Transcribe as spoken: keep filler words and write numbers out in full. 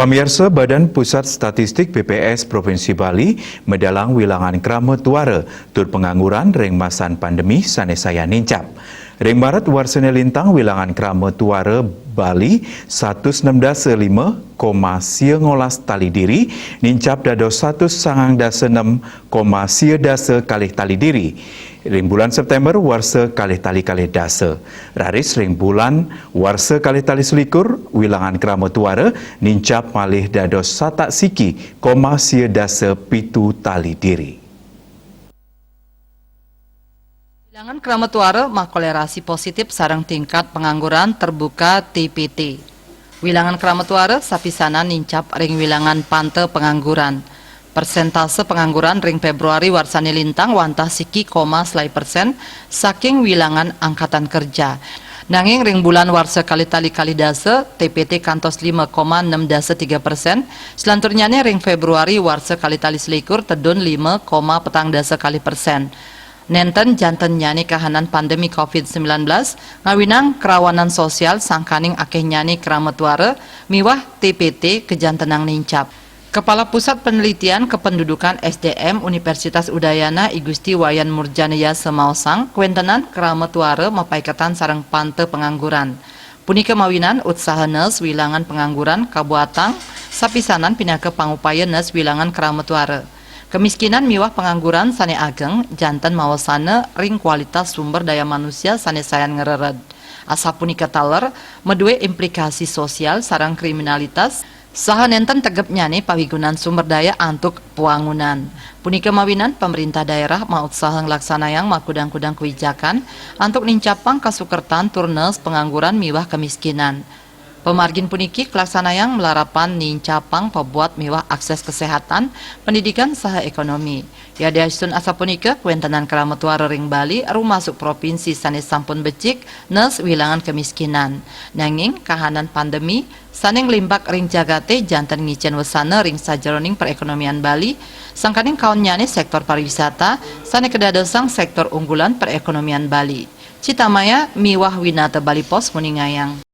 Pamiarsa, Badan Pusat Statistik, B P S, Provinsi Bali medalang wilangan krama tuara tur pengangguran ring masan pandemi sane sayan nincap. Ring Maret warsane lintang, wilangan krama tuara Bali satus enam dasa lima koma sia ngolas tali diri nincap dados satus sangang dasa enam koma sia dasa kalih tali diri. Ring bulan September warsa kalih tali kalih dasa. Raris ring bulan warsa kalih tali selikur, wilangan krama tuara nincap malih dados satak siki koma sia dasa pitu tali diri. Wilangan krama tuara makolerasi positif sareng tingkat pengangguran terbuka, T P T. Wilangan krama tuara sapisanan nincap ring wilangan panta pengangguran. Persentase pengangguran ring Februari warsane lintang wantah siki koma selae persen saking wilangan angkatan kerja. Nanging ring bulan warsa kalih tali kalih dasa, T P T kantos lima koma enam dasa tiga persen, selanturnyane ring Februari warsa kalih tali selikur tedun lima koma petang dasa kalih persen. Nenten jantennyane kahanan pandemi covid sembilan belas ngawinang kerawanan sosial sangkaning akehnyane krama tuara miwah T P T kajantenang nincap. Kepala Pusat Penelitian Kependudukan S D M Universitas Udayana, I Gusti Wayan Murjanaya samaosang, kawentenan krama tuara mapaiketan sareng panta pengangguran. Punika mawinan utsaha nurse wilangan pengangguran kabuatang sapisanan pinaka pangupaya nurse wilangan krama tuara. Kemiskinan miwah pengangguran sane ageng janten mawasana ring kualitas sumber daya manusia sane sayan ngrered. Asapunika taler, madue implikasi sosial sareng kriminalitas, saha nenten tegepnyane pawigunan sumber daya antuk pawangunan. Punika mawinan pamrintah daerah mautsaha nglaksanayang makudang-kudang kawijakan antuk nincapang kasukertan tur nurse pengangguran miwah kemiskinan. Pamargin puniki kalaksanayang malarapan nincapang pabuat miwah akses kesehatan, pendidikan, saha ekonomi. Yadiastun asapunika, kawentenan krama tuara ring Bali, rumasuk provinsi sane sampun becik nurse wilangan kemiskinan. Nanging, kahanan pandemi sane nglimbak ring jagate janten ngicen wesana ring sajeroning perekonomian Bali, sangkaning kaonnyane sektor pariwisata sane kadadosang sektor unggulan perekonomian Bali. Citamaya miwah Winata Bali Post nguningayang.